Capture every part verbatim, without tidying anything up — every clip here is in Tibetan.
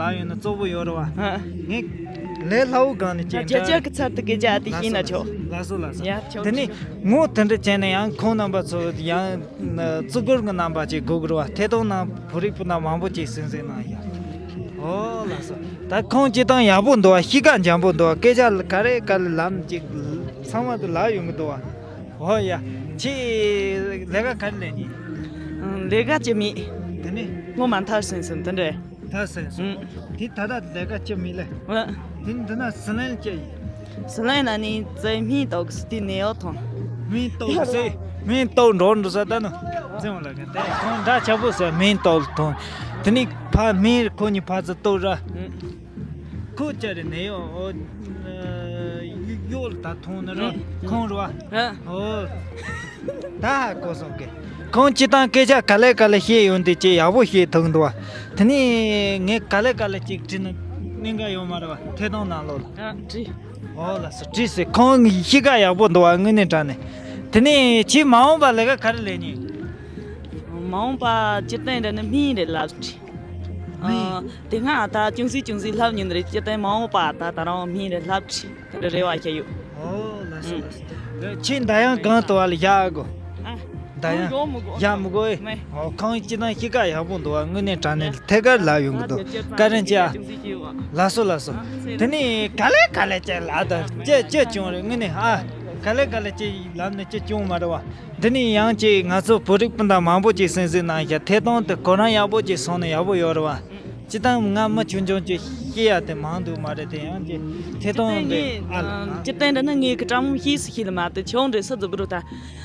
ལ་ཡོད་ན་གཙོ་བོ་ཡོད་རེད་བ། ཨ། ངས་ལས་སླ་བོ་སྒང་ནས་ཅིག་རྒྱ་ཆེ་གི་ཚར་དུ་སྐད་ཆ་དེ་ཤེས་ན་ཆོག་ལགས་སོ་ལགས་སོ། ཡ་ཆོག་དེ་ནས་ངོ་དེ་འདྲ་བྱས་ན་ཡང་ཁོང་རྣམ་པ་ཚོ་ཡང་བརྩི་བཀུར་གི་རྣམ་པ་ཅིག་དགོས་ཀྱི་རེད་བ། ཐད་གཏོང་ནང་བོད་རིགས་སྤུན་ཟླ་མང་པོ་ཅིག་གསན་གཟིགས་གནང་ཡ། ཨོ་ལགས་སོ། ད་ཁོང་སྤྱིར་བཏང་ཡག་པོ་འདུག་བ། གཤིས་ཀ་འཇམ་པོ་འདུག་བ། སྐད་ཆ་ག་རེ་ག་རེ་ལབ་ཅིག་ཚང་མ་དུ་ལབ་ཡོང་གི་འདུག་བ། ཨོ་ཡ། ཁྱེད་ལས་ཀ་ག་རེ་ལས་ནི། ལས་ཀ་ཅི་མེད། དེ་ནས། སྔོན་མ་མཐར་སོན་སོང་དེ་འདྲ། ད་སེམས་སོང་། ཨུམ། དེ་ད་ལྟ་ལས་ཀ་ཅི་མི་ལས། ཨ། དེ་འདི་ན་ཟི་ལིང་ཅི་ཡིན། ཟི་ལིང་ན་ནི་རྩེ་སྨན་ཏོག་སི་དེ་ནས་ཡོད་ཐོང་། སྨན་ཏོག་སི། སྨན་ཏོག་འགྲོ་འགྲོ་ས་ད་ནི། བཙན་བ་ལ་ག་དེ་ཁོང་འདྲ་ཆགས་པོ་ཟེར་སྨན་ཏོག་ཐོང་། དེ་ནི་ཕ་སྨན་ཁོ་གཉིས་ཕ་ཚུ་ཏོག་ར། ཨུམ། ཁོ་ཅི་རེད་ནས་ཡོད། ཨོ། གཡོག་ལ་ད་ཐོང་ནི་ར། ཨུམ། ཁོང་ར་བ། ཨ། ཨོ། ད་ཧ་གོ་སོང་གི། ཁོང་སྤྱིར་བཏང་སྐད་ཆ་ག་ལེ་ག་ལེ་བཤད་ཡོང་དུས་ཅིག་ཡག་པོ་བཤད་ཐུབ་འདུག་བ། དེ་ནས་ངས་ག་ལེ་ག་ལེ་ཅིག་དྲིས་ན་གནད་འགག་ཡོད་མ་རེད་བ། ཐད་གཏོང་ནང་ལོགས་ལ། ཨ་དྲིས། ཨོ་ལགས་སོ། དྲིས་ཟེར། ཁོང་གི་གཤིས་ཀ་ཡག་པོ་འདུག་བ། དངོས་གནས་དྲང་གནས། དེ་ནས་ཁྱེད་མ་འོངས་པ་ལས་ཀ་ག་རེ་ལས་ཉེ། མ་འོངས་པ་སྤྱིར་བཏང་འདྲ་ནི་སྨན་རེད་ལབ་དྲིས། སྨན། ཨ་དེ་སྔ་ད་ཅུང་ཟད་ཅུང་ཟད་ལབ་མྱོང་ནི་རེད། སྤྱིར་བཏང་མ་འོངས་པ་ད་ད་རང་སྨན་རེད་ལབ་དྲིས། དེ་འདྲ་རེ་བ་བྱས་ཡོད། ཨོ་ལགས་སོ་ལགས་སོ། ཁྱེད་ད་ཡང་གང་དུ་བ་ལ་བཞག་གོ། ཨ། ད་ཡང་མི་དགོས་མི་དགོས། བཞག་མི་དགོས་ཨེ། མེད། ཨོ་ཁོང་སྤྱིར་བཏང་གཤིས་ཀ་ཡག་པོ་འདུག་བ། དངོས་གནས་དྲང་གནས་ཐད་ཀར་ལབ་ཡོང་གི་འདུག་བཀའ་དྲིན་ཆེ་ཨ། ལགས་སོ་ལགས་སོ། དེ་ནས་ག་ལེ་ག་ལེ་ཅིག་ལབ་དང་ཅི་ཅི་བྱུང་རེད་དངོས་གནས་ཨ། ག་ལེ་ག་ལེ་ཅིག་ལབ་ནས་ཅི་བྱུང་མ་རེད་བ། འདི་ནས་ཡང་ཅིག་ང་ཚོ་བོད་རིགས་སྤུན་ཟླ་མང་པོ་ཅིག་གསན་གཟིགས་གནང་ཤག་ཐད་གཏོང་དེ་ཁོ་རང་ཡག་པོ་ཅིག་སོང་ན་ཡག་པོ་ཡོད་རེད་བ། སྤྱིར་བཏང་ང་མི་ཆུང་ཆུང་ཅིག་ཤེས་ཡ་དེ་མང་འདུག་མ་རེད་དེ་ཡང་ཅིག་ཐད་གཏོང་དེ་ཨ་ལ། སྤྱིར་བཏང་འདི་ནི་ངས་ཀྱི་ཀྲང་མོ་ཤེས་སུ་ཤེས་ལ་མ་དེ་ཆུང་འདྲེ་སུ་འཛུགས་རུ་ད།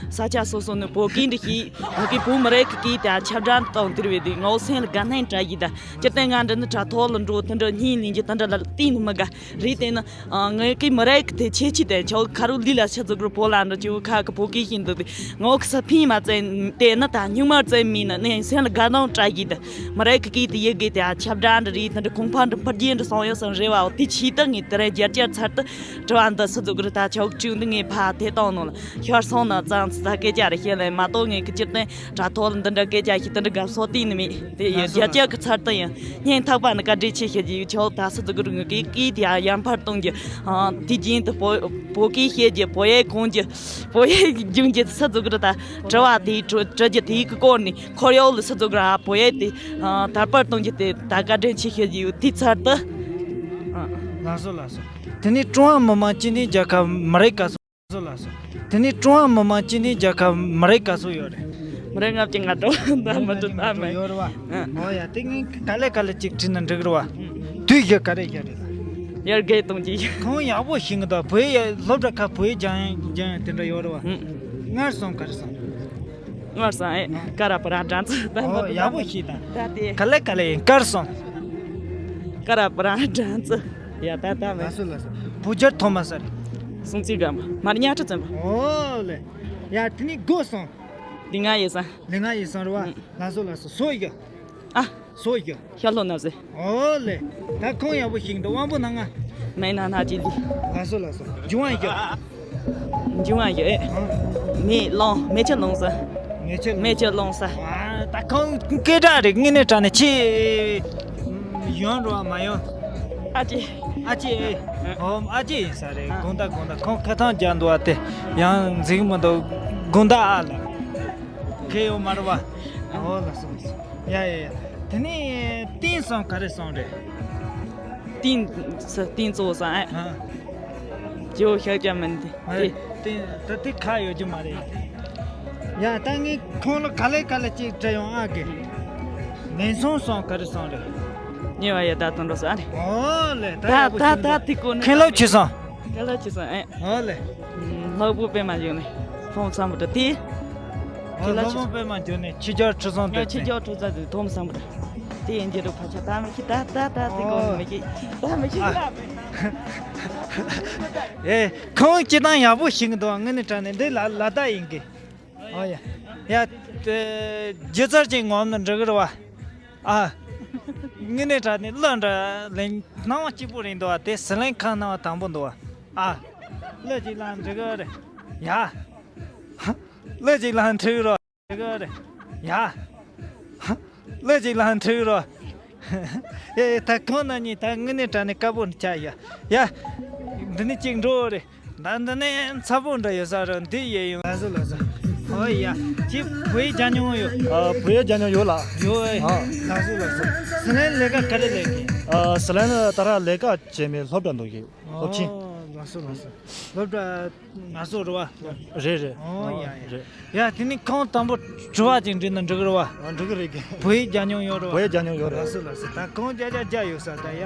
ས་ཆ་སོ་སོ་ནས་བོད་སྐད་འདི་ཤེས་ང་གི་བོད་མི་རིགས་ཀྱི་སྐད་དེ་ཁྱབ་བསྒྲགས་གཏོང་དེར་བས་དེ་ངའོ་སེམས་ལ་དགའ་སྣང་བཀྲ་ཡི་ད། སྤྱིར་བཏང་ང་འདི་ནི་དྲ་ཐོག་ལ་འགྲོ་དེ་འདྲ་གཉིས་ལེན་གྱི་དེ་འདྲ་ལ་བལྟས་ནི་མི་དགའ་རེད་དེ་ནི། ཨ། ངའི་གི་མི་རིགས་དེ་ཁྱད་ཆོས་དེ་ཆོག་ཁ་རུ་ལི་ལ་ཆ་ཚུགས་རུ་བོད་ལ་འགྲོ་ཆུ་ཁ་གི་བོད་སྐད་ཤེས་འདུག་དེ་ངོ་གི་ས་ཕིང་མ་བཙན་དེ་ནི་ད་སྨྱུག་མ་བཙན་མིན་ན་ནས་སེམས་ལ་དགའ་སྣང་བཀྲ་གི་དེ་མི་རིགས་གི་སྐད་དེ་ཡི་གེ་དེ་ཨ་ཁྱབ་བསྒྲགས་འདྲ་རེད་དེ་འདྲ་གོང་འཕེལ་འདྲ་འཕེལ་རྒྱས་འདྲ་སོང་ཡོད་སོང་རེད་བ། དེ་ཆེད་དུ་ངས་དེ་རིང་རྒྱལ་སྤྱིར་ཚར་དུ་དྲི་བ་འདི་སུ་ཚུགས་རུ་ད་ཆོག་གི་དྲིས་འདི་ངས་ཕ་དེ་བཏང་ནོ་ལ་ཤར་སོང་ན་ཙང་ཙ་སྐད་ཆ་རེ་བཤད་ལ་མ་གཏོགས་ངས་གི་སྤྱིར་བཏང་དྲ་ཐོག་ལ་འདི་འདྲ་སྐད་ཆ་ཞིག་འདི་འདྲ་དགའ་བསུ་གཏིང་ནས་མེད། དེ་ཡི་རྒྱ་སྐྱེད་ཀྱི་ཚར་དུ་ཡང་སྙིང་ཐག་པ་ནས་བཀའ་དྲིན་ཆེ་ཞུ་རྒྱུ་ཡོད། ཆོག་ད་སུ་ཚུགས་རུ་ངུ་གི་སྐད་དེ་ཡང་ཡར་འཕར་གཏོང་རྒྱུ། དེ་བཞིན་དུ་བོད་བོད་སྐད་བཤད་རྒྱུ་བོད་ཡིག་གོན་རྒྱུ་བོད་ཡིག་སྦྱོང་རྒྱུ་སུ་ཚུགས་རུ་ད་དྲི་བ་དེའི་དྲི་དྲི་རྒྱུ་དེའི་སྐོར་ནས་ཁོར་ཡུག་ལ་སུ་ཚུགས་རུ་ཨ་བོད་ཡིག་དེ་དར་སྤེལ་གཏོང་རྒྱུ་དེ་ད་བཀའ་དྲིན་ཆེ་ཞུ་རྒྱུ་ཡོད། དེ་ཚར་དུ། ལགས་སོ་ལགས་སོ། དེ་ནས་ཀྲུང་ཧྭ་མི་དམངས་སྤྱི་མཐུན་རྒྱལ་ཁབ་མི་རིགས་ག་ཚོད། ལགས་སོ་ལགས་སོ། དེ་ནས་ཀྲུང་ཧྭ་མི་དམངས་སྤྱི་མཐུན་རྒྱལ་ཁབ་མི་རིགས་ག་ཚོད་ཡོད་རེད། མི་རིགས་ལྔ་བཅུ་ང་དྲུག་ད་མི་འགྲོ་ད་མེད། ཡོད་རེད་བ། ཨ། ཨོ་ཡ་དེ་ངས་ག་ལེ་ག་ལེ་ཅིག་བྲིས་ན་འགྲིག་རེད་བ། དུས་ཡུན་ག་རེ་བཞག་རེད། ཡར་རྒས་གཏོང་གི་ཡོད། ཁོང་ཡག་པོ་ཤེས་གི་འདུག་བོད་ཡ་སློབ་གྲྭ་ཁག་བོད་ཡིག་སྦྱང་ཡ་སྦྱང་ཡ་དེ་འདྲ་ཡོད་རེད་བ། ཨ། སྔར་སོང་ག་རེ་སོང་། སྔར་སོང་ཨེ་ཀ་ར་པ་ར་འགྲན་ཚོ་ད་ཨོ་ཡག་པོ་ཤེས་དང་། ད་དེ་ག་ལེ་ག་ལེ་ཡིན་གར་སོང་། ཀ་ར་པ་ར་འགྲན་ཚོ། ཡ་ད་ད་མེད། ལགས་སོ་ལགས་སོ། བོད་ཇར་ཐོག་མ་ས་རེད། སྲོང་བཙན་སྒམ་པོ་མར་ཉག་ཁྲི་བཙན་པོ། ཨོ་ལེ། ཡ་དེ་ནི་དགོས་སོང་། ལི་ང་ཡེ་སང་། ལི་ང་ཡེ་སང་རེད་བ། ལགས་སོ་ལགས་སོ། སོ་ཡི་ག་ཨ། སོ་ཡི་ག་ཤ་ལོ་ན་ཟེ། ཨོ་ལེ། ད་ཁོང་ཡག་པོ་ཞིག་འདུག་དབང་པོ་ན་ང་། མེ་ན་ན་ཅི་ལི། ལགས་སོ་ལགས་སོ། འབྱུང་བ་ཡི་ག་འབྱུང་བ་ཡི་ག་མེ་ལོང་མེ་ཆ་ལོང་ས། མེ་ཆ་ལོང་། མེ་ཆ་ལོང་ས། ཨ་ད་ཁོང་སྐད་གྲགས་རེད་དངོས་གནས་དྲང་གནས་ཆེ། ཡོང་རོགས་མ་ཡོང་། ཨ་ཅེ། ཨ་ཅེ། ཨོ་ཨ་ཅེ་ཡིན་ས་རེད། ཨ། དགོང་དག་དགོང་དག་ཁོང་ཁ་ཐང་རྒྱག་འདུག་བ་དེ་ཡང་འཛིང་མི་འདུག་དགོང་དག་ཨ་ལ། ཁེ་ཡོད་མ་རེད་བ། ཨོ་ལ་སོང་སོང་། ཡ་ཡ་ཡ། དེ་ནས་ཏིན་སོང་ག་རེ་སོང་རེད། ཏིན་ས་ཏིན་ཙོ་སང་ཨ། ཨ། ཇོ་ཤ་ཀྱ་མིན་དེ། ཨ། ཏིན་ད་དེ་ཁ་ཡོད་རྒྱུ་མ་རེད། ཡ་ད་ངས་ཁོང་ལ་ག་ལེ་ག་ལེ་ཅིག་དྲི་ཡོང་ཨ་གི། ལེན་སོང་སོང་ག་རེ་སོང་རེད། ཉེ་བ་ཡ་ད་དུང་འགྲོ་ས་ཨ་རེད། ཨོ་ལེ་ད་ད་ཡག་པོ་ད་ཞིག་ད་འདུག་དེ་གོ་ནི་མཁན་སློབ་ཆི་སོང་། མཁན་སློབ་ཆི་སོང་ཨེ། ཨོ་ལེ། སློབ་བུ་པད་མ་འཇོག་ནས་ཕོང་བསམ་པ་དེ། ཨོ་སློབ་བུ་པད་མ་འཇོག་ནས་ཕྱི་རྒྱལ་ཁྲི་སོང་དེ་ཕྱི་རྒྱལ་ཁྲི་ས་དེ་ཐོམ་བསམ་པ་དེ་ཡིན་གྱི་རུ་ཕ་ཆ་ད་མི་ཤི་ད་ད་ད་དེ་གོ་ནི་མི་ཤི་ད་མི་ཤི་ཨ། ལ་མེད། ཨེ། ཁོང་སྤྱི་བཏང་ཡག་པོ་ཞིག་འདུག་དངོས་གནས་དྲང་གནས་འདི་ལ་ལ་དྭགས་ཡིན་གི། ཨོ་ཡ། ཡ། སྒྱུ་རྩལ་ཅིག་ངོམ་ན་འགྲིག་གི་རེད་བ། ཨ། དངོས་གནས་དྲང་གནས་གླུ་འདྲ་ལེན་སྣང་བ་སྐྱིད་པོ་རེད་འདུག་བ་དེ་ཟི་ལིང་ཁ་སྣང་བ་དང་པོ་འདུག་བ། ཨ། གླུ་ཅིག་ལེན་འགྲིག་གི་རེད། ཡ། གླུ་ཅིག་ལེན་འགྲིག་གི་རེད། འགྲིག་གི་རེད། ཡ། གླུ་ཅིག་ལེན་འགྲིག་གི་རེད། ཡ་ཡ། ད་གང་ན་ཉིན་ད་དངོས་གནས་དྲང་གནས་དཀར་པོ་ཆགས་ཡ། ཡ། འདི་ནས་ཅིག་འགྲོ་རེད། ད་འདི་ནས་མཚར་པོ་འདྲ་ཡོད་ས་རེད། འདི་ཡས་ཡོང་། ལགས་སོ་ལགས་སོ། ཨོ་ཡ། ཅི་བོད་ཡིག་སྦྱང་མྱོང་ཡོད། ཨ། བོད་ཡིག་སྦྱང་མྱོང་ཡོད་ལགས། ཡོད། ཨ། ལགས་སོ་ལགས་སོ། ཟི་ལིང་ལས་ཀ་ག་རེ་ལས་ཀྱི། ཨ། ཟི་ལིང་ལ་ད་ར་ལས་ཀ་བྱས་མེད། སློབ་གྲྭ་འགྲོ་གི་ཡོད། སློབ་ཆེན། ཨོ། ལགས་སོ་ལགས་སོ། སློབ་གྲྭ་ང་ཚོ་རེད་བ། རེད་རེད། ཨོ། ཨོ། ཡ་ཡ། རེད། ཡ། དེ་ནི་ཁོང་དང་པོ་དྲི་བ་ཅིག་འདྲི་ན་འགྲིག་གི་རེད་བ། ཨ། འགྲིག་གི་རེད་གི། བོད་ཡིག་སྦྱང་མྱོང་ཡོད་རེད་བ། བོད་ཡིག་སྦྱང་མྱོང་ཡོད་རེད། ལགས་སོ་ལགས་སོ། ད་གང་བརྒྱ་ཆ་བརྒྱ་ཡོད་ས་ད་ཡ།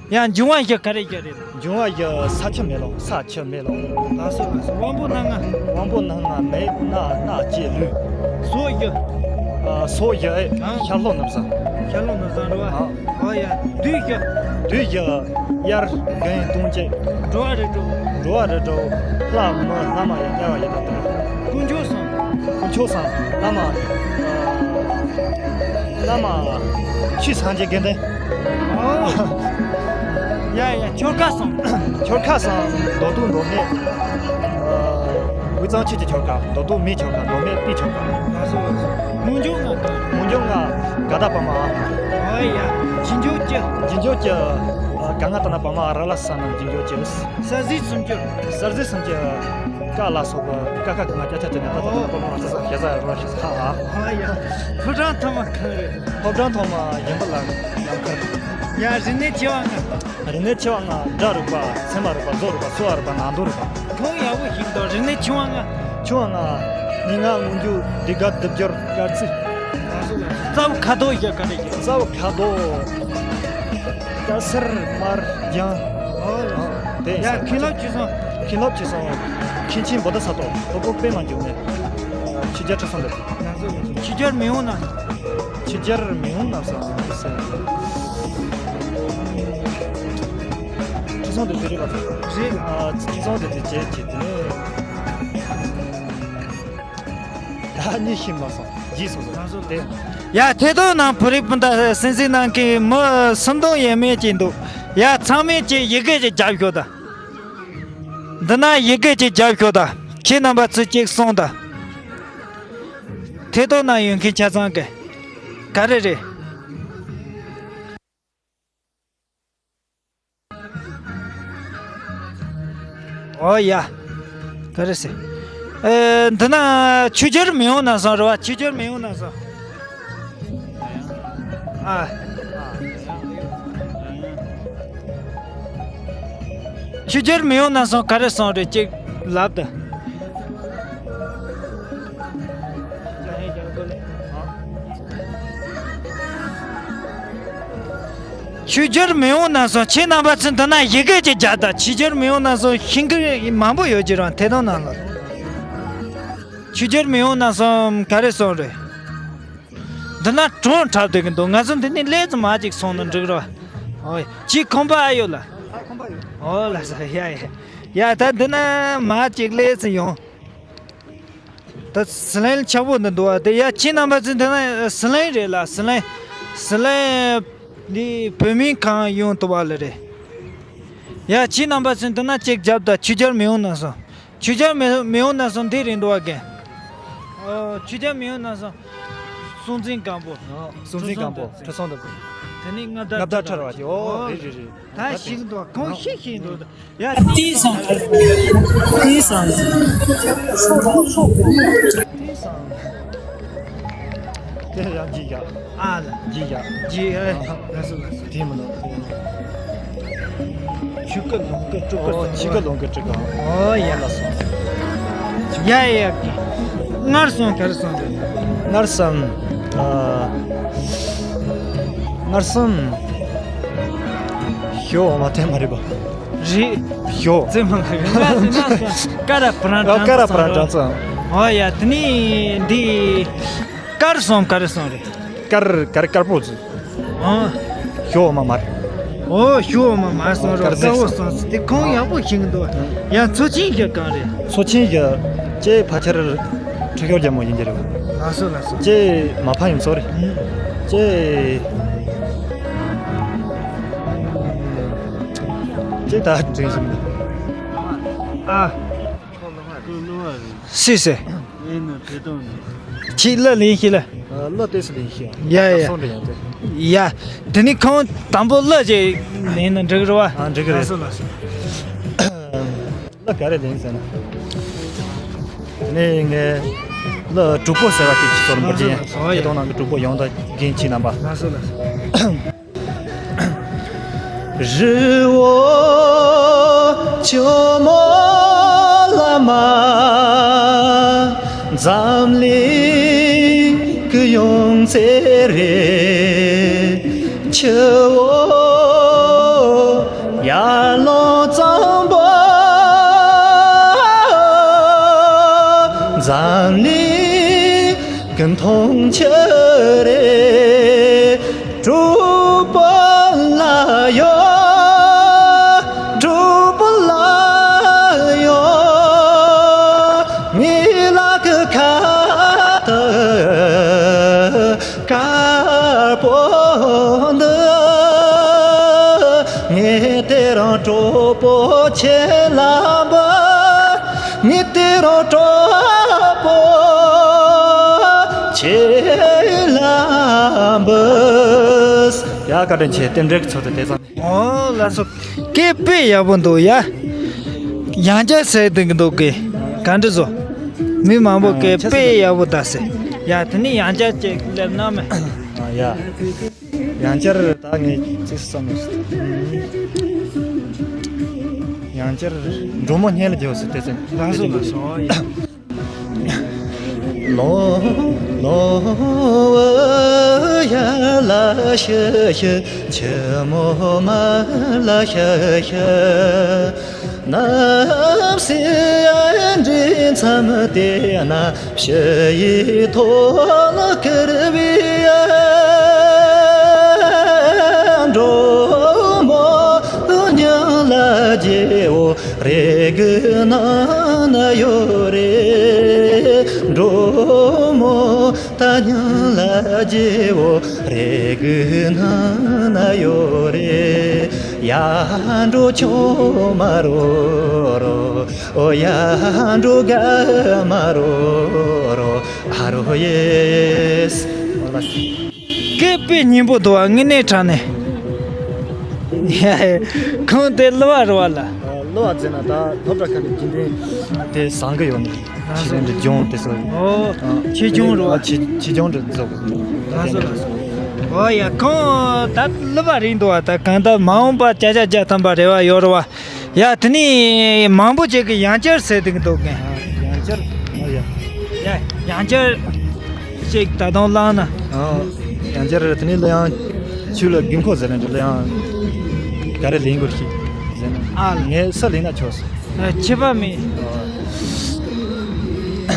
ཡ། འབྱུང་བ་བཞི་ག་རེ་བཞི་རེད། འབྱུང་བ་བཞི། ས་ཆུ་མེ་རླུང་། ས་ཆུ་མེ་རླུང་། ལགས་སོ་ལགས་སོ། དབང་པོ་སྣ་ལྔ། དབང་པོ་སྣ་ལྔ། མེ་སྣ་སྣ་ལྕེ་ལུས། སྲོག་བཞི། ཨ། སྲོག་བཞི་ཨེ། ཨ། ཤར་ལྷོ་ནུབ་བྱང་། ཤར་ལྷོ་ནུབ་བྱང་རེད་བ། ཨ། ཨོ་ཡ། དུས་བཞི། དུས་བཞི། དབྱར་དགུན་སྟོན་དཔྱིད། འགྲོ་བ་རིགས་དྲུག་འགྲོ་བ་རིགས་དྲུག་ལྷ་མི་ལྷ་མ་ཡིན། དམྱལ་བ་ཡི་དྭགས་དུད་འགྲོ། དཀོན་མཆོག་གསུམ། དཀོན་མཆོག་གསུམ། བླ་མ། བླ་མ། ཆོས་སངས་རྒྱས་དགེ་འདུན། ཨོ། ཡ་ཡ། ཆོ་ག་གསུམ། ཆོ་ག་གསུམ། མདོ་སྡུད་མདོ་སྨད། ཨ། དབུས་གཙང་ཆོས་ཀྱི་ཆོ་ག། མདོ་སྡུད་མིའི་ཆོ་ག། མདོ་སྨད་པའི་ཆོ་ག། ལགས་སོ་ལགས་སོ། རྨོངས་བྱང་ལྔ། རྨོངས་བྱང་ལྔ། ག་ད་པ་མ། ཨོ་ཡ། རྗེས་འཇུག་བཅུ། རྗེས་འཇུག་བཅུ། ཨ། ག་ང་ད་ན་པ་མ་ར་ལ་ས་ན། རྗེས་འཇུག་བཅུ། གསལ་གཟིགས་སུམ་ཅུ། གསལ་གཟིགས་སུམ་ཅུ། ཀ་ལ་སོགས་པ་ཀ་ཁ་ག་ང་ཅ་ཆ་ཅ་ཉ་ད་ད་ད་པ་མ་ས་ས་ཞེ་ས་རོ་ཞེ་ས་ཨ། ཨོ་ཡ། ཕོ་བྲང་ཐོག་མ་གང་རེད། ཕོ་བྲང་ཐོག་མ་ཡིན་པ་ལ་ཡང་ཁར། ཡ། རིག་གནས་ཆེ་བ་ལྔ། རིག་གནས་ཆེ་བ་ལྔ། སྒྲ་རིག་པ། ཚད་མ་རིག་པ། བཟོ་རིག་པ། གསོ་བ་རིག་པ། ནང་དོན་རིག་པ། ཁོང་ཡག་པོ་ཞིག་འདུག་རིག་གནས་ཆུང་བ་ལྔ། ཆུང་བ་ལྔ། སྙན་ངག་མངོན་བརྗོད། ཟློས་གར། སྒྲུབ་སྦྱོར། སྐར་རྩིས། རྩ་བའི་ཁ་དོག་བཞི་ག་རེ་ཡིན། རྩ་བའི་ཁ་དོག་སྐྱ་སེར་དམར་ལྗང་། ཨོ། དེ་ཡ། མཁན་སློབ་ཆོས་སྲུང་། མཁན་སློབ་ཆོས་སྲུང་། མཁན་ཆེན་བུདྡྷ་ས་ཏྭ། སློབ་དཔོན་པདྨ་འབྱུང་གནས། ཆོས་རྒྱལ་ཁྲི་སྲོང་ལྡེ་བཙན། ཆོས་རྒྱལ་མེས་དབོན་རྣམ་གསུམ། ཆོས་རྒྱལ་མེས་དབོན་རྣམ་གསུམ་ཟེར། ཁྲི་སྲོང་ལྡེ་བཙན་རེད་པ། རེད། ཨ། ཁྲི་སྲོང་ལྡེ་བཙན་བྱས་བྱས་དེ་ནས་ད་གཉིས་ཤིག་མ་སོང་། རྗེས་སོང་ཟེར། དེ། ཡ། ཐད་གཏོང་ནང་བོད་རིགས་སྤུན་ཟླ་གསན་གཟིགས་གནང་མཁན་མི་སུམ་སྟོང་ཡས་མས་ཅིག་འདུག་ཡ། ཚང་མས་ཅིག་ཡི་གེ་ཅིག་རྒྱབ་ཤོག་ད། འདི་ན་ཡི་གེ་ཅིག་རྒྱབ་ཤོག་ད། ཁྱེད་རྣམ་པ་ཚོས་ཅིག་གསུངས་ད། ཐད་གཏོང་ནང་ཡོད་མཁན་ཆ་ཚང་གིས། ག་རེ་རེད། ཨོ་ཡ། ག་རེ་ཟེར། ཨེ། འདི་ན་ཆོས་རྒྱལ་མེས་དབོན་རྣམ་གསུམ་རེད་བ། ཆོས་རྒྱལ་མེས་དབོན་རྣམ་གསུམ། ཨ། ཆོས་རྒྱལ་མེས་དབོན་རྣམ་གསུམ་ག་རེ་གསུངས་རེད། ཅིག་ལབ་དང་། ཆོས་རྒྱལ་མེས་དབོན་རྣམ་གསུམ། ཁྱེད་རྣམ་པ་ཚོས་འདི་ན་ཡི་གེ་ཅིག་རྒྱབ་དང་། ཆོས་རྒྱལ་མེས་དབོན་རྣམ་གསུམ་ཤེས་མཁན་མང་པོ་ཡོད་ཀྱི་རེད། ཐད་གཏོང་ནང་ལ། ཆོས་རྒྱལ་མེས་དབོན་རྣམ་གསུམ་ག་རེ་གསུངས་རེད། འདི་ན་གྲོང་འཁྲབ་བསྡད་ཀྱི་འདུག་ང་ཚོ་འདི་ནས་སླེབས་ཙམ་མ་ཅིག་སོང་ན་འགྲིག་རོ། ཨོ། ཁྱེད་ཁང་པ་ཨ་ཡོད་ལ། ཨོ་ལགས་སོ། ཡ་ཡ་ཡ། ད་འདི་ན་མ་ཅིག་སླེབས་ཙམ་ཡོང་། ད་ཟི་ལིང་ཆགས་པོ་འདི་འདུག་བ། དེ་ཡ། ཁྱེད་རྣམ་པ་ཚོ་འདི་ན་ཟི་ལིང་རེད་ལ། ཟི་ལིང་། ཟི་ལིང་འདི་བོད་མིའི་ཁང་ཡོང་ཐུབ་པ་ལ་རེད། ཡ། ཁྱེད་རྣམ་པ་ཚོ་འདི་ན་ཅིག་རྒྱབ་དང་། ཆོས་རྒྱལ་མེས་དབོན་རྣམ་གསུམ། ཆོས་རྒྱལ་མེས་མེས་དབོན་རྣམ་གསུམ་འདི་རེད་འདུག་བ་གན། ཨོ། ཆོས་རྒྱལ་མེས་དབོན་རྣམ་གསུམ། སྲོང་བཙན་སྒམ་པོ། ཨོ། སྲོང་བཙན་སྒམ་པོ། ཁྲི་སྲོང་ལྡེ་བཙན། དེ་ནས་མངའ་བདག། མངའ་བདག་ཁྲི་རལ་པ་ཅན། ཨོ། རེད་རེད་རེད། ད་ཤེས་འདུག་ཁོང་ཤེས་ཤེས་འདུག་ཡ། དེ་སང་དེ་སང་། དེ་ཡང་ཇི་ཡ། ཨ་ལ། ཇི་ཡ། ཇི་ཨ། ལགས་སོ་ལགས་སོ། དེ་མི་འདུག་ཆུ་ཀ་ལུང་ཀ་སྤྲུལ་སྐུ། ཨོ། ཆུ་ཀ་ལུང་ཀ་སྤྲུལ་སྐུ། ཨོ་ཡ། ལགས་སོ། ཡ་ཡ། སྔར་སོང་ག་རེ་སོང་རེད། སྔར་སོང་། ཨ། སྔར་སོང་། ཞོ་འོ་མ་དེ་མ་རེད་པ། རེད། ཞོ། ཙེ་མ་ལ་ཡོད་ན་ཟེར་ན་སོང་། ཀ་ར་པ་ར་ཨ། ཀ་ར་པ་ར་འདྲ་ཚོ། ཨོ་ཡ། དེ་ནི་འདི། དཀར་སོང་ག་རེ་སོང་རེད། དཀར་དཀར་དཀར་པོ་ཟིག་ཨོ། ཞོ་འོ་མ་མར། ཨོ། ཞོ་འོ་མ་མར་སོང་རོ། དཀར་ཟིག་དཀར་པོ་སོང་། སོང་ཟིག་དེ་ཁོང་ཡག་པོ་ཤེས་ཀྱི་འདུག་ཡ། མཚོ་ཆེན་བཞི་གང་རེད། མཚོ་ཆེན་བཞི། ཅེ་ཕ་ཆེར་ཁྲི་ཤོར་རྒྱལ་མོ་ཡིན་གྱི་རེད། ལགས་སོ་ལགས་སོ། ཅེ་མ་ཕ་ཡིན་སོ་རེད། ཨུ། ཅེ། ཅེ་ད་དྲན་བཞིན། ཨ། སུས་ཟེར། ཨེ་ནི་བྲེ་དོང་ནི། ཁྱི་ལ་ལིན་ཤི་ལ། གླུ་ཏོག་ཙམ་ལེན་ཤིག་ཡ་ཡ། སོང་འདྲ་ཡང་དེ། ཡ། དེ་ནི་ཁོང་དང་པོ་གླུ་ཅིག་ལེན་ན་འགྲིག་རེད་བ། ཨ་འགྲིག་གི་རེད། ལགས་སོ་ལགས་སོ། གླུ་ག་རེ་ལེན་ཟེར་ན། དེ་ནས་ངས་གླུ་དྲུག་པོ་ཟེར་བ་དེ་ཅིག་ཚོར་འབུར་གྱིན། ལགས་སོ་ལགས་སོ། ཡ། དེ་དང་ནང་གི་དྲུག་པོ་ཡོང་ད་རྒན་ཁྱེད་རྣམ་པ། ལགས་སོ་ལགས་སོ། རི་བོ་ཇོ་མོ་བླ་མ། འཛམ་གླིང་གི་ཡོན་ཚད་རེད། ཆུ་བོ་ཡར་ཀླུང་གཙང་པོ། འཛམ་གླིང་གི་འཐུང་ཆུ་རེད། གྲོགས་པོ་ལ་ཡོད། གྲོགས་པོ་ལ་ཡོད། ངའི་ལག་གི་ཁ་དར་དཀར་པོ་འདི། ངས་དེ་རིང་གྲོགས་པོ་ཁྱེད་ལ་འབུལ། ངས་དེ་རིང་གྲོགས་པོ་ཁྱེད་ལ་འབུལ། ཡ། བཀའ་དྲིན་ཆེ། རྟེན་འབྲེལ་གྱི་ཚུལ་དུ་དེ་ཙམ། ཨོ་ལགས་སོ། སྐད་དཔེ་ཡག་པོ་འདུག་ཡ། ཡང་བསྐྱར་ཟེར་དུས་འདུག་གི། ག་འདྲ་བཟོ། མི་མང་པོ་སྐད་དཔེ་ཡག་པོ་ད་ཟེར། ཡ། དེ་ནི་ཡང་བསྐྱར་ཅིག་སླེབས་ན་མེད། ཨ་ཡ། ཡང་བསྐྱར་ད་ངས་ཅིག་བསམ་མེད། ཡང་བསྐྱར་འབྲོག་མོ་སྙན་ལ་རྒྱལ་བ་ཟེར་དེ་ཚོ། ལགས་སོ་ལགས་སོ། ཡ། ལོ་ལོ་ཡ་ལ་ཤི་ཤི། ཆུ་མོ་མ་ལ་ཤི་ཤི། གནམ་སའི་འདྲེས་མཚམས་དེ་ན། ཕྱི་ཡི་ཐོག་ལ་ཀིར་བི་ཡ། འབྲོག་མོ་སྙན་ལ་རྒྱལ་བོ་རེ་གི་ནང་ན་ཡོད་རེད། འབྲོག་མོ་ད་སྙན་ལ་རྒྱལ་བོ་རེ་གི་ནང་ན་ཡོད་རེད། ཡ། འབྲོག་ཆུང་མ་རོ་རོ། ཨོ་ཡ། འབྲོག་རྒན་མ་རོ་རོ། ཨ་རོ་ཡེས། སྐད་དཔེ་སྙན་པོ་འདུག་བ། དངོས་གནས་དྲང་གནས། ཁོང་དེ་གླུ་བ་རེད་བ་ལ། གླུ་བ་ཟེར་ན་ད་སློབ་གྲྭ་ཁག་ནས་རྒྱུན་ལྡན་དེ་བཟང་གི་ཡོད་ནི། ཆེད་སྦྱོང་དེ་ཚོ། ཨོ། ཆེད་སྦྱོང་རེད་བ། ཆེད་ཆེད་སྦྱོང་རེད་འཛོག་ལགས་སོ་ལགས་སོ། ཨོ་ཡ། ཁོང་ད་གླུ་བ་རེད་འདུག་བ། ད་གང་ལྟར་མ་འོངས་པ་བརྒྱ་ཆ་བརྒྱ་ཐམ་པ་རེ་བ་ཡོད་རེད་བ། ཡ། དེ་ནས་མང་པོ་ཅིག་གིས་ཡང་བསྐྱར་ཟེར་གྱི་འདུག་གས། ཡང་བསྐྱར། ཨ་ཡ། ཡ། ཡང་བསྐྱར་ཅིག་ད་དུང་བླངས་ན། ཨ། ཡང་བསྐྱར་དེ་ནས་གླུ་དབྱངས་ཆུ་ལ་དགོས་མཁོ་ཟེར་ནས་གླུ་དབྱངས་ག་རེ་ལེན་དགོས་ཤིག་ཟེར་ན། ཨ། ངས་ས་ལེན་ན་ཆོག་ཟེར། ཨ། ཁྱད་པར་མེད།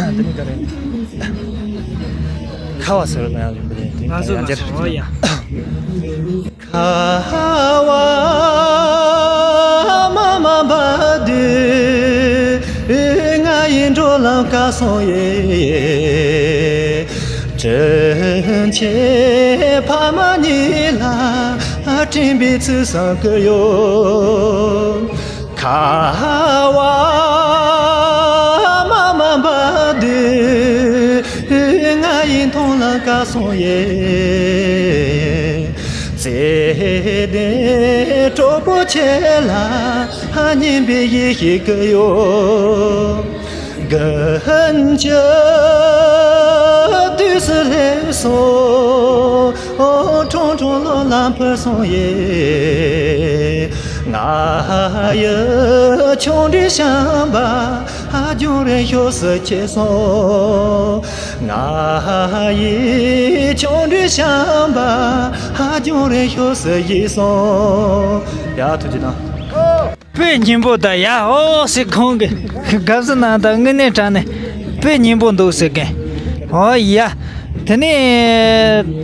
ཨ། དེ་ནས་ག་རེ། ཁ་བ་ཟེར་བའི་གླུ་དབྱངས་ལེན་པ་རེད། དེ་ལགས་སོ་ཡང་བསྐྱར། ལགས་སོ། ཨོ་ཡ། ཁ་བ་མ་མ་བ་དུས། ང་ཡི་འགྲོ་ལམ་ཁ་སོང་ཡེ། དྲིན་ཆེན་ཕ་མ་གཉིས་ལ། དྲན་པའི་ཚིག་བསམ་གི་ཡོད། ཁ་བ་མ་མ་བ་དུས། ང་ཡི་མཐོང་ལམ་ཁ་སོང་ཡེ། བརྩེ་ལྡན་གྲོགས་པོ་ཁྱེད་ལ། སྙན་པའི་ཡིད་བཞིན་གི་ཡོད། དགུན་གྱི་དུས་སུ་སླེབས་སོང་། ཁྲུང་ཁྲུང་གློག་ལམ་འཕུར་སོང་ཡེ། ང་ཡི་ཆུང་འདྲིས་བྱམས་པ་རྒྱང་རིང་ཕྱོགས་སུ་ཁྱེར་སོང་། ང་ཡི་ཆུང་འདྲིས་བྱམས་པ་རྒྱང་རིང་ཕྱོགས་སུ་བཞུད་སོང་། ཡ། ཐུགས་རྗེ་གནང་། དཔེ་སྙན་པོ་ད་ཡ། ཨོ་ཟེར། ཁོང་གི་དགའ་བསུ་གནང་དང་། དངོས་གནས་དྲང་གནས་དཔེ་སྙན་པོ་འདུག་ཟེར་གི། ཨོ་ཡ། དེ་ནས་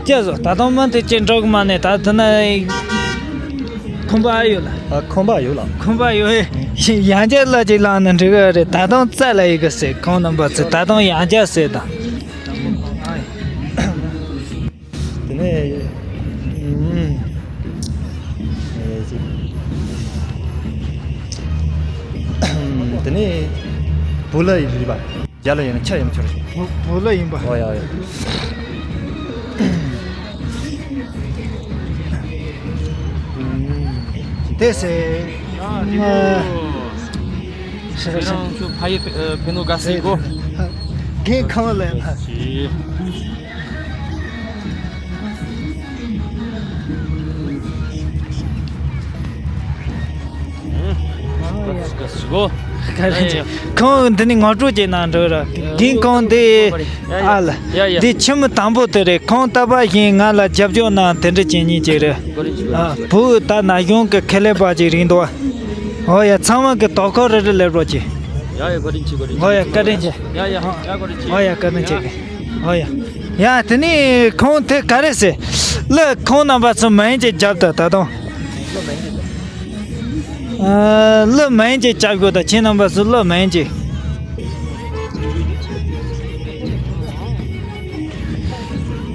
ཅི་བཟོ། ད་དུང་མུ་མཐུད་ཅིག་འགྲོ་གི་མ་ནས། ད་དེ་ན་ཁོམ་པ་ཨ་ཡོད་ལ། ཨ། ཁོམ་པ་ཡོད་ལ། ཁོམ་པ་ཡོད། ཡང་བསྐྱར་གླུ་ཅིག་བླངས་ན་འགྲིག་གི་རེད། ད་དུང་རྩ་ལ་ཡི་གི་ཟེར། ཁོང་རྣམ་པ་ཚོས་ད་དུང་ཡང་བསྐྱར་ཟེར་དང་། དེ་ནས། ཨུམ། ཨེ། ཅིག་དེ་ནས་བུ་ལ་ཡིན་པ། རྒྱ་ལ་ཡིན་ན་ཆ་ཡིན་ཆོར་ཞིག་བུ་བུ་ལ་ཡིན་པ། ཨོ་ཡ་ཡ། དེ་སེ། ཨ། ཁྱོད་ཕ་ཡི་ཕེ་ནོ་ག་སི་གོ། རྒན་ཁང་ལ་ན། ཁོང་འདི་ནི་ངོ་སྤྲོད་བྱེད་ན་འགྲོ་ར། རྒན་ཁོང་འདི། ཨ་ལ། འདི་ཁྱིམ་དང་པོ་དེ་རེད། ཁོང་ལྟ་བ་བཞིན་ང་ལ་རྒྱབ་སྐྱོར་གནང་དེ་འདྲ་བྱེད་མཁན་ཅིག་རེད། ཨ། བུ་ད་ན་གཞོན་གི་ཁེ་ལས་པ་ཅིག་རེད་འདུག། ཨོ་ཡ། ཚང་མ་གི་དོ་ཁོ་རེ་རེ་ལེབ་རོགས་གྱིས། ཡ་ཡ། བཀའ་དྲིན་ཆེ། བཀའ་དྲིན་ཆེ། ཨོ་ཡ། བཀའ་དྲིན་ཆེ། ཡ་ཡ། ཡ་བཀའ་དྲིན་ཆེ། ཨོ་ཡ། བཀའ་དྲིན་ཆེ་གི། ཨོ་ཡ། ཡ་དེ་ནས་ཁོང་དེ་ག་རེ་ཟེར། གླུ་ཁོང་རྣམ་པ་ཚོ་མན་ཅིག་རྒྱབ་ད་ད་དུང་། ཨ། གླུ་མན་ཅིག་རྒྱབ་དགོས་ད། ཁྱེད་རྣམ་པ་ཚོ་གླུ་མན་ཅིག།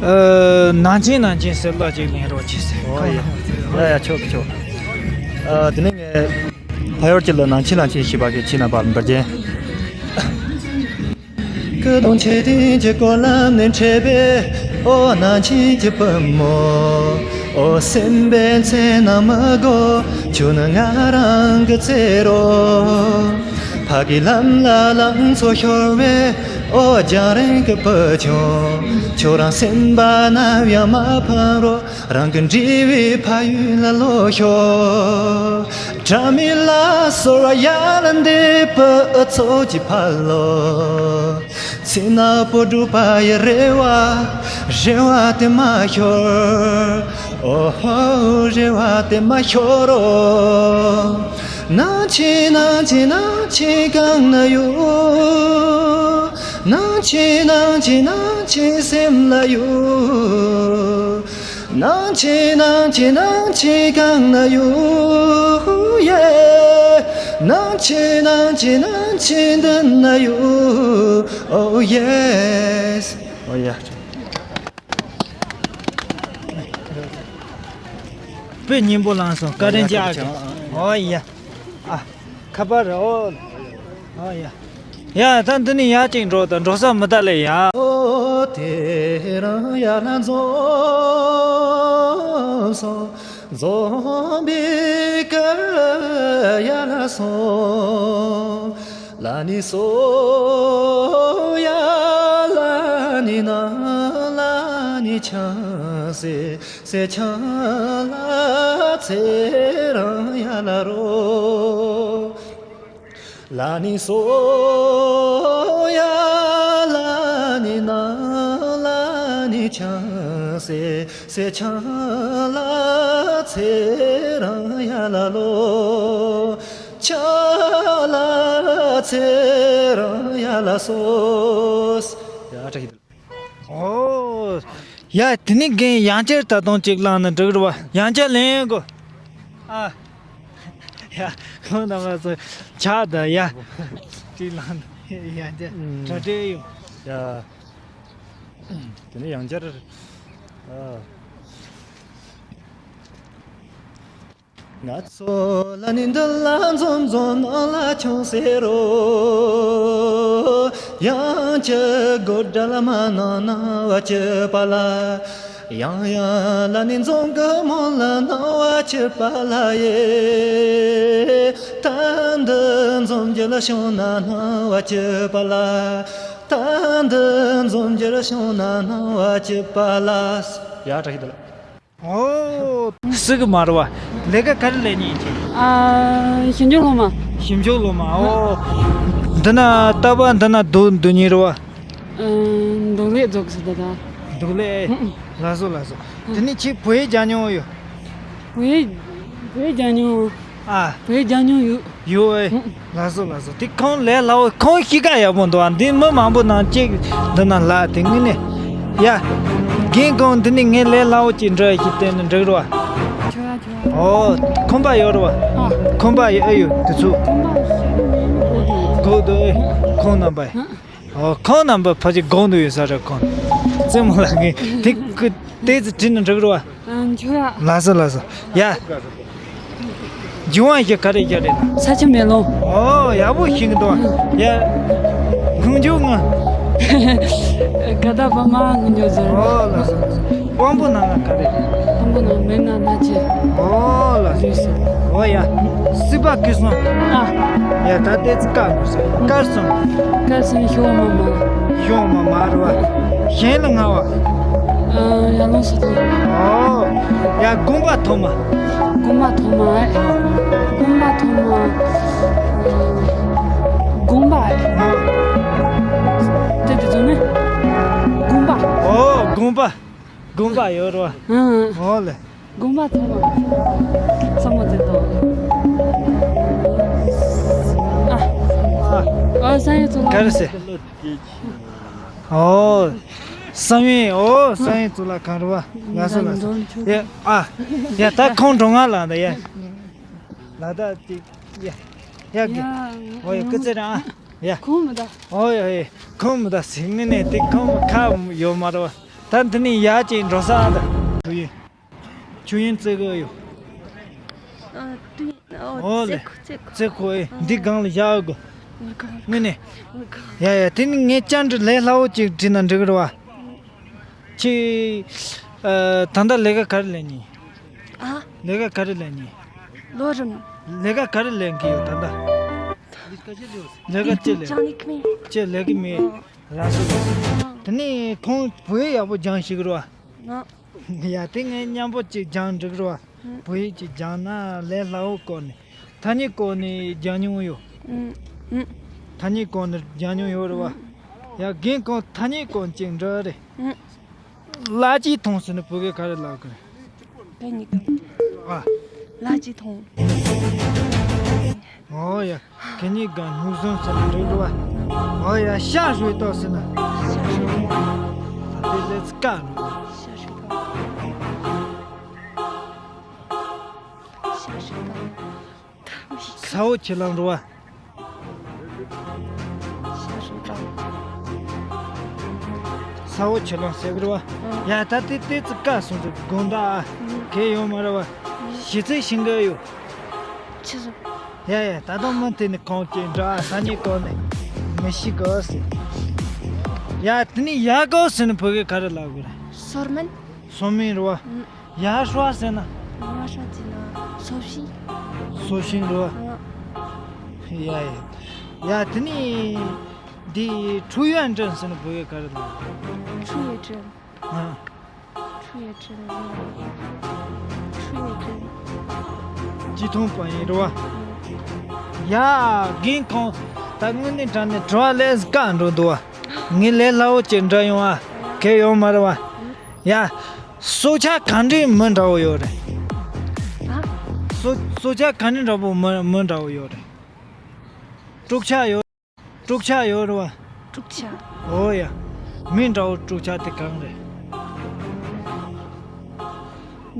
ཨ། ནང་ཆེན་ནང་ཆེན་ཟེར་གླུ་ཅིག་ལེན་རོགས་གྱིས་ཟེར། ཨོ་ཡ། ཡ་ཡ། ཆོག་ཆོག། ཨ། དེ་ནས་ངས་ཕ་ཡུལ་གྱི་གླུ་ནང་ཆེན་ནང་ཆེན་ཞེས་པ་གི་ཁྱེད་རྣམ་པར་འབུལ་རྒྱུ། སྐུ་གདུང་མཆོད་རྟེན་གྱི་སྐོར་ལམ་ནས་འཕྲད་པའི། ཨོ་ནང་ཆེན་གྱི་བུ་མོ། ཨོ་སེམས་པའི་མཚན་ན་མི་དགོས། ཁྱོད་ནི་ང་རང་གི་རྩེ་རོ། ཕ་གི་ལམ་ལ་ལང་ཚོ་ཤོར་བའི། ཨོ་རྒྱང་རིང་གི་བུ་ཆུང་། ཁྱོད་རང་སེམས་པ་ནམ་ཡང་མ་ཕམ་རོགས། རང་གི་འདྲིས་པའི་ཕ་ཡུལ་ལ་ལོག་ཤོག། དྲ་མིག་ལ་སོར་བ་ཡར་ལ་འདེབས་པའི་ཨུ་ཚུགས་ཀྱི་ཕ་ལོ། ཚེ་ན་བུ་ཕྲུག་པ་ཡི་རེ་བ། རེ་བ་དེ་མ་ཤོར། ཨོ་ཧོ། རེ་བ་དེ་མ་ཤོར་རོ། ནང་ཆེན་ནང་ཆེན་ནང་ཆེན་གང་ན་ཡོད། ནང་ཆེན་ནང་ཆེན་ནང་ཆེན་སེམས་ལ་ཡོད། ནང་ཆེན་ནང་ཆེན་ནང་ཆེན་གང་ན་ཡོད། ཡེ། ནང་ཆེན་ནང་ཆེན་ནང་ཆེན་འདི་ན་ཡོད། Oh yes. Oh yeah. དཔེ་སྙན་པོ་བླངས་སོང་། བཀའ་དྲིན་ཆེ། ཨོ་ཡ། ཨ། ཁ་པར་རེད། ཨོ། ཨོ་ཡ། ཡ་ད་འདི་ནས་ཡར་ཅིག་འགྲོ་དང་། འགྲོ་ས་མི་ད་ལེ་ཡ། ཨོ་དེ་རང་ཡར་ལ་འཛོམས་སོང་། འཛོམས་པའི་ཁར་ཡར་ལ་སོང་། ལ་ནི་སོ་ཡ་ལ་ནི་ན་ལ་ནི་ཆང་སེ། སེ་ཆང་ལ་ཚེ་རང་ཡ་ལ་རོ། ལ་ནི་སོ་ཡ་ལ་ནི་ན་ལ་ནི་ཆང་སེ། སེ་ཆང་ལ་ཚེ་རང་ཡ་ལ་ལོ། ཆང་ལ་ཚེ་རང་ཡ་ལ་སོ། ཡ་ཏྲ་ཧི། ཨོ། ཡ་དེ་ནི་རྒན་ཡང་བསྐྱར་ད་དུང་གཅིག་བླངས་ན་འགྲིག་རེད་བ། ཡང་བསྐྱར་ལེན་དགོས། ཨ། ཡ་ཁོང་རྣམ་པ་ཚོ་ཆགས་ད་ཡ། གཅིག་བླངས་ན་ཡང་བསྐྱར་གྲ་སྒྲིག་ཡོད། ཡ། དེ་ནི་ཡང་བསྐྱར། ཨ། ང་ཚོ་ལ་ནི་འདི་ལ་འཛོམས་འཛོམས་ནང་ལ་ཆུང་ཟེར་རོ། ཡང་ཅི་དགོད་སྒྲ་ལ་མ་ནང་ནང་བ་ཅི་པ་ལ། ཡང་ཡང་ལ་ནི་འཛོམས་གི་མོ་ལ་ནང་བ་ཅི་པ་ལ་ཡེ། ད་འདི་འཛོམས་རྒྱུ་ལ་ཤོང་ན་ནང་བ་ཅི་པ་ལ། ད་འདི་འཛོམས་རྒྱུ་ལ་ཤོང་ན་ནང་བ་ཅི་པ་ལ། ཡ་ཏྲ་ཧི་ད་ལ། ཨོ། སུ་གི་མ་རུ་བ། ལས་ཀ་ག་རེ་ལས་ཉིན་གྱི། ཨ། ཞིབ་འཇུག་སློབ་མ། ཞིབ་འཇུག་སློབ་མ། ཨོ། འདི་ན་ལྟ་བ་འདི་ན་འདུག་འདུག་ཉིན་རུ་བ། ཨ། འདུག་ལས་རྫོགས་སུ་ད་ད། འདུག་ལས། ལགས་སོ་ལགས་སོ། དེ་ནི་ཁྱེད་བོད་ཡིག་སྦྱང་མྱོང་ཡོད། བོད་ཡིག་བོད་ཡིག་སྦྱང་མྱོང་། ཨ། བོད་ཡིག་སྦྱང་མྱོང་ཡོད། ཡོད་ཨེ། ལགས་སོ་ལགས་སོ། དེ་ཁོང་ལས་སླ་བོ། ཁོང་གཤིས་ཀ་ཡག་པོ་འདུག་ཨ། འདི་མི་མང་པོ་ནང་གཅིག་འདི་ན་ལ་དེ་ངི་ནས། ཡ། རྒན་ཁོང་འདི་ནི་ངས་ལས་སླ་བོ་ཅིག་འདྲི་ཞིག་བསྟན་ན་འགྲིག་རོ། ཨོ། ཁོམ་པ་ཡོད་རོ། ཁོམ་པ་ཡོད་ཨེ་ཡོད་དུས་ཚོད། གོ་འདུག་ཨེ། ཁོང་རྣམ་པ། ཨོ། ཁོང་རྣམ་པ་ཕལ་ཆེར་དགོངས་འདུག་ཡོད་ས་རེད་ཁོང་། རྩེད་མོ་ལ་ངས་དེ་ཁོ་ཏོག་ཙམ་དྲིས་ན་འགྲིག་རོ། ཨ། འགྱུར་བ། ལགས་སོ་ལགས་སོ། ཡ། རྒྱུ་བ་ཞིག་ག་རེ་རྒྱ་རེད། ས་ཆུ་མེ་ལོང་། ཨོ། ཡག་པོ་ཤེས་ཀྱི་འདུག་ཡ། ངུ་འཇུག་ང་། དགའ་ཟླ་པ་མ་ངུ་འཇུག་ཟེར། ཨོ་ལགས་སོ་ལགས་སོ། དབང་པོ་སྣ་ལྔ་ག་རེ། དབང་པོ་སྣ་མེད་ན་སྣ་ལྕེ། ཨོ་ལགས་སོ། ལུས་སོ། ཨོ། ཨོ་ཡ། སྲིད་པ་གི་སོང་། ཨ། ཡ་ད་ལྟའི་ཚིག་བཀག་དགོས་སོ། བཀར་སོང་། བཀར་སོང་ཤོག་མ་མ། ཤོག་མ་མ་རུ་བ། གཞན་ལ་ང་བ། ཨ་ཡ་ལོངས་སུ་ཐོན། ཨོ། ཡ་དགོངས་པ་ཐོག་མ། དགོངས་པ་ཐོག་མ། དགོངས་པ་ཐོག་མ། དགོངས་པ། དེ་དེ་ཚོ་ནི། དགོངས་པ། ཨོ་དགོངས་པ། དགོངས་པ་ཡོད་རུ་བ། ཨང་། ཨོ་ལེ། དགོངས་པ་ཐོག་མ། བསམ་བློ་དེ་དང་། ཨ། ཨ། ཨ་བསམ་ཡས་ཚོ་ལ། ག་རེ་ཟེར། ཨོ། བསམ་ཡས། ཨོ་བསམ་ཡས་ཚོ་ལ་གང་རུ་བ། ལ་སོ་ལ་སོ། ཡ་ཨ། ཡ་ད་ཁོང་འགྲོ་ང་ལ་ད་ཡ། ལ་ད་ཅིག་ཡ། ཡ་གི། ཨོ་ཡ་སྐུ་ཚེ་རིང་ཨ། ཡ། ཁོང་མི་ད། ཨོ་ཡ་ཡ། ཁོང་མི་ད་ཟིག་ནི་ནས་དེ་ཁོང་མི་ཁ་ཡོད་མ་རུ་བ། ད་འདི་ནས་ཡ་ཅིག་འགྲོ་ས་ཨ་ད། ཆུ་ཡིན། ཆུ་ཡིན་བརྩི་གི་ཡོད། ཨ་ཏུ་ཨོ་ཨོ་ལེ། བརྩི་གོ་བརྩི་གོ། བརྩི་གོ་ཨེ། འདི་སྒང་ལ་བཞག་གོ། ངི་གོ། ངི་ནས། ངི་གོ། ཡ་ཡ་དེ་ནི་ངས་བཅར་འདྲི་ལས་སླ་བོ་ཅིག་བྲིས་ན་འགྲིག་གི་རེད་བ། ཁྱི། ཨ་ད་ལྟ་ལས་ཀ་ག་རེ་ལས་ཉིན། ཨ། ལས་ཀ་ག་རེ་ལས་ཉིན། ལོ་རིམ། ལས་ཀ་ག་རེ་ལས་གི་ཡོད་ད་ལྟ། ལས་ཀ་ཅི་ལས། ལས་ཀ་ཅི་ལས། ཅང་ལས་ཀ་མེད། ཅི་ལས་ཀ་མེད། ཨ། ར་སོ་ར་སོ། དེ་ནས་ཁོང་བོད་ཡག་པོ་སྦྱང་ཤེས་གི་རེད་བ། ང་། ཡ་དེ་ངས་མཉམ་པོ་ཅིག་སྦྱང་འགྲིག་རོ། ཨ། བོད་ཡིག་ཅིག་སྦྱང་ན་ལས་སླ་བོ་སྐོར་ནས། ཐ་སྙད་སྐོར་ནས་སྦྱང་མྱོང་ཡོད། ཨ། ཨ། ཐ་སྙད་སྐོར་ནས་སྦྱང་མྱོང་ཡོད་རེད་བ། ཨ། ཡ་རྒན་ཁོང་ཐ་སྙད་སྐོར་ཅིག་འདྲི་རེད། ཨ། ལ་ཅི་ཐོང་ཟེར་ན་བོད་སྐད་ག་རེ་ལབ་གི་རེད། ཨ། ལ་ཅི་ཐོང་། ཨོ་ཡ། གད་སྙིགས་སྒང་སྨྱུག་ཟུང་ཟེར་ན་འགྲིག་འགྲོ་བ། ཨོ་ཡ་ཤ་ཧྲུལ་ཏོག་ཟེར་ན། ཤ་ཧྲུལ་ཏོག་ད་དེ་ལས་ཀ་འགྲོ། ཤ་ཧྲུལ་ཏོག་ཤ་ཧྲུལ་ཏོག་ས་འོག་ཁྱི་གླང་འགྲོ་བ། ཤ་ཧྲུལ་ཏོག་ས་འོག་ཁྱི་གླང་ཟེར་གི་རེད་བ། ཡ་ད་དེ་དེ་ཙི་ཀ་སོང་ཙི་དགོངས་དག་ཨ། གལ་ཡོད་མ་རེད་བ། ཞི་ཚིག་ཤིང་གི་ཡོད། ཆི་ཟིག་ཡ་ཡ་ད་དུང་མི་དེ་ནི་གང་ཅི་འདྲ་ས་ཉིད་གོ་ནས་མི་ཤི་གོ་ཟེར། ཡ་དེ་ནི་ཡ་གོ་ཟེར་ནི་བོད་སྐད་ག་རེ་ལབ་དགོས་རེད། སོར་མིན། སོར་མིན་རེད་བ། ཡ་ཧྲ་ཟེར་ན། ཡ་ཧྲ་ཟེར་ན་སོ་ཤིང་། སོ་ཤིང་རེད་བ། ཡ་ཡ། ཡ་དེ་ནི་འདི་ཁྲུ་ཡ་འདྲ་ཟེར་ནི་བོད་སྐད་ག་རེ་ལབ། ཁྲུ་ཡ་འདྲ། ཨ། ཁྲུ་ཡ་ཁྲུ་ཡ་ཁྲུ་ཡ་ཁྲུ། ཅི་ཐུང་པ་ཡིན་རེད་བ། ཡ། རྒན་ཁོང་ད་དངོས་གནས་དྲང་གནས་དྲི་བ་ལས་ཀ་འགྲོ་འདུག་བ། ངས་ལས་སླ་བོ་ཅིག་འདྲི་ཡོང་ཨ། གལ་ཡོད་མ་རེད་བ། ཡ། སྲོག་ཆགས་ག་འདྲའི་མི་འདྲ་བོ་ཡོད་རེད། ཨ། སྲོག་སྲོག་ཆགས་ག་འདྲའི་འདྲ་བོ་མི་མི་འདྲ་བོ་ཡོད་རེད། དཀྲུག་ཆ་ཡོད། དཀྲུག་ཆ་ཡོད་རེད་བ། དཀྲུག་ཆ། ཨོ་ཡ། མི་འདྲ་བོ་དཀྲུག་ཆ་དེ་གང་རེད།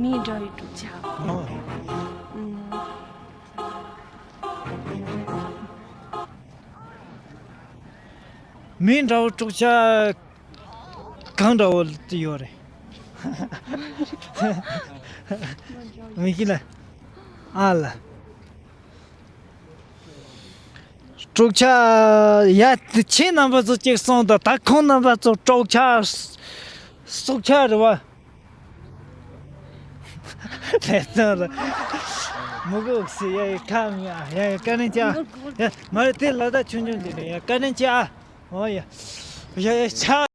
མི་འདྲ་བའི་དཀྲུག་ཆ། ཨོ། ཨུམ། མི་འདྲ་བོ་དཀྲུག་ཆ་གང་འདྲ་བོ་དེ་ཡོད་རེད། མི་ཤེས་ལ། ཨ་ལ། དཀྲུག་ཆ། ཡ། ཁྱེད་རྣམ་པ་ཚོ་གཅིག་གསུངས་དང་ད་ཁོང་རྣམ་པ་ཚོ་དཀྲུག་ཆ། སྲོག་ཆགས་རེད་བ། ལས་སྟངས་ལ། མི་དགོས་ཟེར་ཡ་ཡི་ཁ་མི་ཡ་ཡ་ཡ་བཀའ་དྲིན་ཆེ་ཨ། ཡ་མ་རེད་དེ་ལ་ད་ཆུང་ཆུང་དེ་ནས་ཡ་བཀའ་དྲིན་ཆེ་ཨ། ཨོ་ཡ། ཡ་ཡ་ཆ།